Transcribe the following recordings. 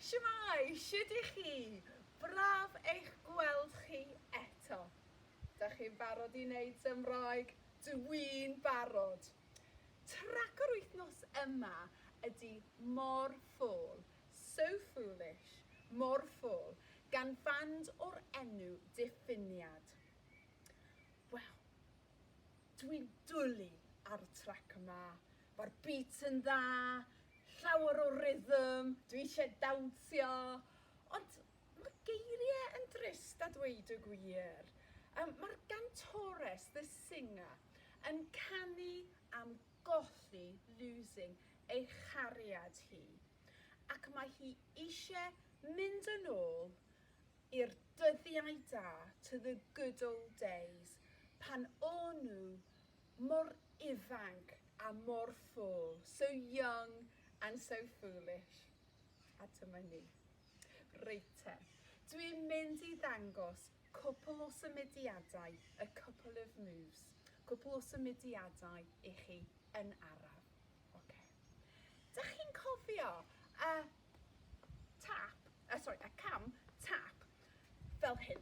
Shwmae, shwd i chi? Braf eich gweld chi eto. Dych chi'n barod i wneud Gymraeg? Dwi'n barod. Trac yr wythnos yma ydy Mor Ffôl, So Foolish, Mor Ffôl, gan fand o'r enw Diffiniad. Wel, Dwi'n dwlu ar y trac yma. Mae'r beat yn dda, llawer o rhythm, dwi eisiau dawnsio. Ond mae'r geiriau yn drist a dweud y gwir. Um, mae'r gantores, the singer, yn canu am golli, losing, ei chariad hi. Ac mae hi eisiau mynd yn ôl i'r dyddiau da, to the good old days, pan o'n nhw mor ifanc a mor ffôl, so young and so foolish. A dyma ni. Reit te, dwi'n mynd i ddangos cwpl o symudiadau, a couple of moves, cwpl o symudiadau i chi yn araf. Oce. Dych chi'n cofio y tap, sorry, y cam tap fel hyn?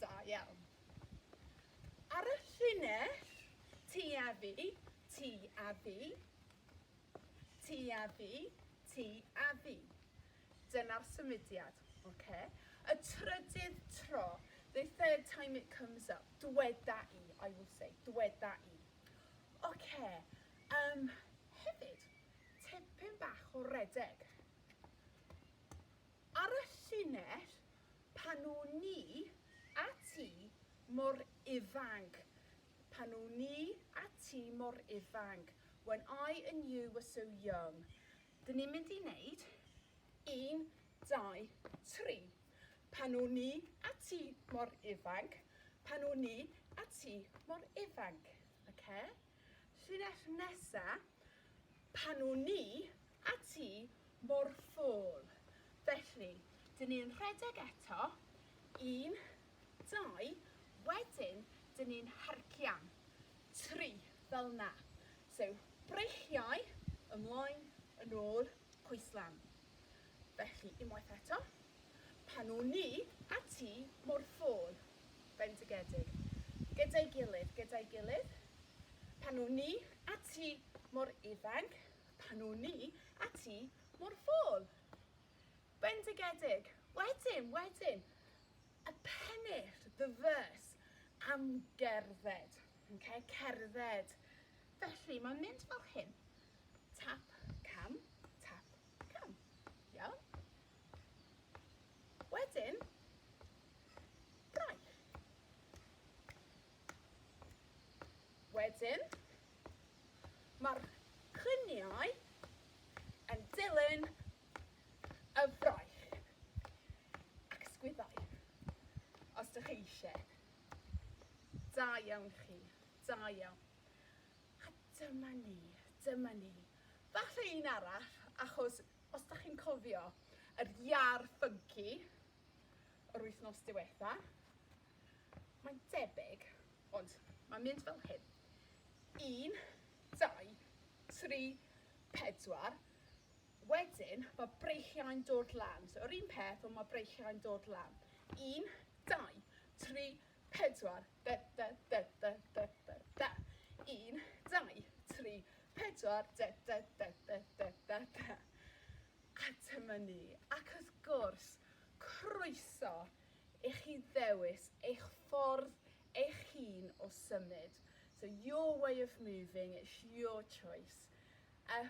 Da iawn. Ar y llinell, ti a fi, ti a fi, ti a fi, ti a fi. Dyna'r symudiad, oce? Y trydydd tro, the third time it comes up, dweda i, I will say, dweda i. Oce, um, hefyd, tipyn bach o redeg. Ar y llinell, pan o'n i a ti mor ifanc, pan o'n i a ti mor ifanc, when I and you were so young, Dyn ni'n mynd i wneud 1, 2, 3. Pan o'n i a ti mor ifanc, pan o'n i a ti mor ifanc. Okay? Llinell nesa, pan o'n i a ti mor ffôl. Felly, dyn ni'n rhedeg eto, 1, 2, wedyn dyn ni'n hercian, 3, fel na. So, breichiau, ymlaen, yn ôl, coes lan. Felly, unwaith eto, pan o'n i a ti mor ffôl, bendigedig. Gyda'i gilydd, gyda'i gilydd. Pan o'n i a ti mor ifanc, pan o'n i a ti mor ffôl. Bendigedig. Wedyn, wedyn, y pennill, the verse, am gerdded. Okay, cerdded. Felly, mae'n mynd fel hyn. Tap, cam, tap, cam. Iawn? Wedyn, braich. Wedyn, mae'r cluniau yn dilyn y fraich ac ysgwyddau, os dych chi eisiau. Da iawn chi, da iawn. A dyma ni, dyma ni. Falle un arall, achos os dych chi'n cofio yr iar ffynci yr wythnos diwetha, mae'n debyg, ond mae'n mynd fel hyn. 1, 2, 3, 4. Wedyn, mae breichiau'n dod lan. So, yr un peth, ond mae breichiau'n dod lan. 1, 2, 3, 4. Da, da, da, da, da, da, da. 1, 2, 3, 4. Da, da, da, da, da, da, da. A dyma ni. Ac wrth gwrs, croeso i chi ddewis eich ffordd eich hun o symud. So your way of moving, it's your choice. Y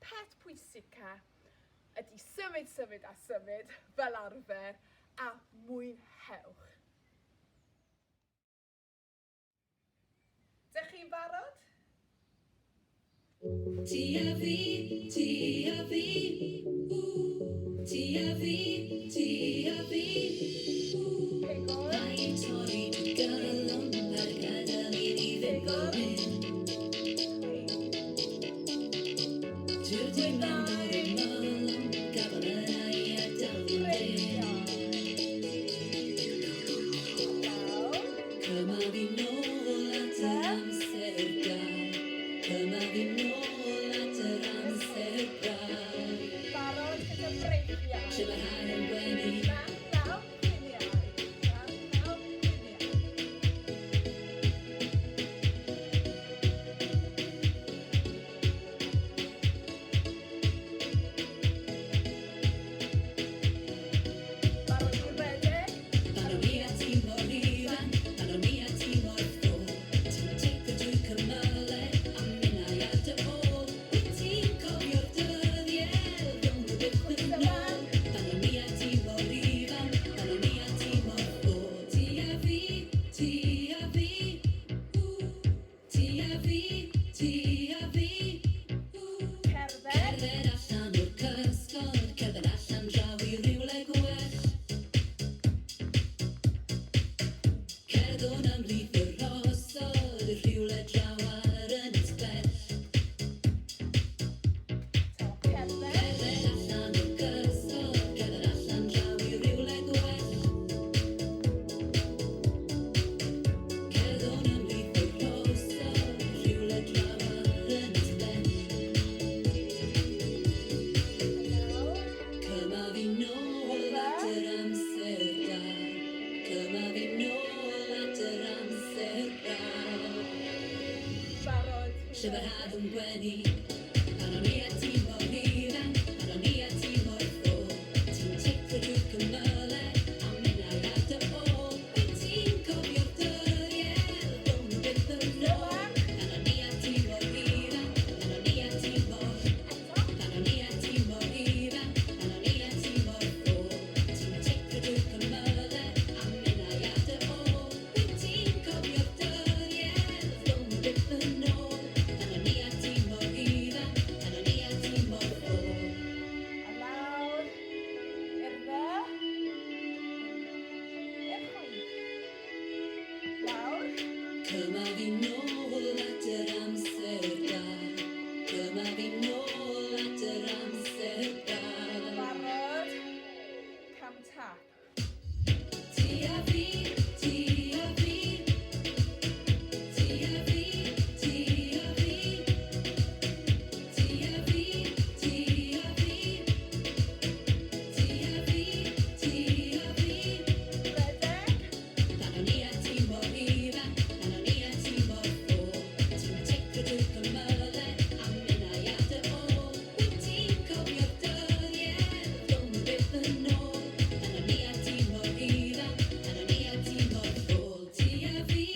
peth pwysica ydy symud, symud a symud fel arfer a mwynhewch. Dych chi'n barod? Ti a fi, ti a fi, ww. Ti a fi, ti a fi, ww. Mae'n torri dy galon a gadael i ni fynd fel hyn. Tyrd i mewn ar y malon, gafel yna i adael fi'n dyn. Cyma fi nôl at yr amser da. Cyma fi nôl at yr amser da. Pan o'n i a ti mor ifanc, pan o'n i a ti mor ffôl, ti'n teithio drwy'r cymylau a minnau ar dy ôl. Wyt ti'n cofio'r dyddiau, ddown nhw byth yn ôl. Pan o'n i a ti mor ifanc, pan o'n i a ti mor. Pan o'n i a ti mor ifanc, pan o'n i a ti mor ffôl, ti'n teithio drwy'r cymylau a minnau ar dy ôl. Wyt ti'n cofio'r dyddiau, ddown nhw byth yn ôl. Pan o'n i a ti mor ifanc, pan o'n i a ti mor ffôl. A lawr, i'r dde, i'r chwith. Lawr. Cyma fi nôl at yr amser da. Cyma fi nôl at yr amser da. Barod. Cam tap. Ti a fi, ti a fi. Ti a fi, ti a fi. Ti a fi, ti a fi. Ti a fi, ti a fi. Rhedeg. Pan o'n i a ti mor ifanc, pan o'n i a ti mor ffôl, ti'n teithio drwy'r cymylau a minnau ar dy ôl. Wyt ti'n cofio'r dyddiau, ddown nhw byth yn ôl. Pan o'n i a ti mor ifanc, pan o'n i a ti mor ffôl. Ti a fi,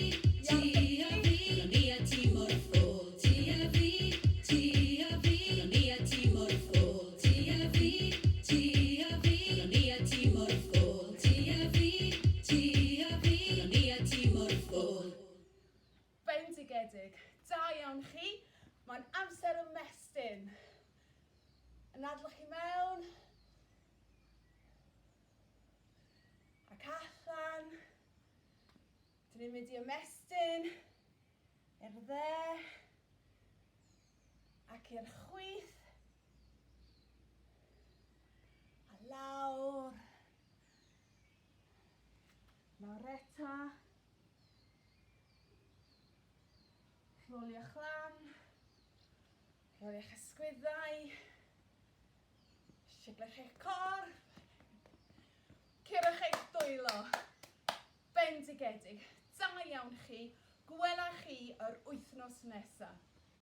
ti a fi, pan o'n i a ti mor ffôl. Ti a fi, ti a fi, pan o'n i a ti mor ffôl. Ti a fi, ti a fi, pan o'n i a ti mor ffôl. Ti a fi, ti a fi, pan o'n i a ti mor ffôl. Bendigedig. Da iawn chi. Mae'n amser ymestyn. Anadlwch chi mewn. Ac allan. Dyn ni'n mynd i ymestyn i'r dde ac i'r chwith. A lawr. Lawr eto. Roliwch lan. Roliwch ysgwyddau. Siglwch eich corff. Curwch eich dwylo. Bendigedig. Da iawn chi. Gwela chi yr wythnos nesaf.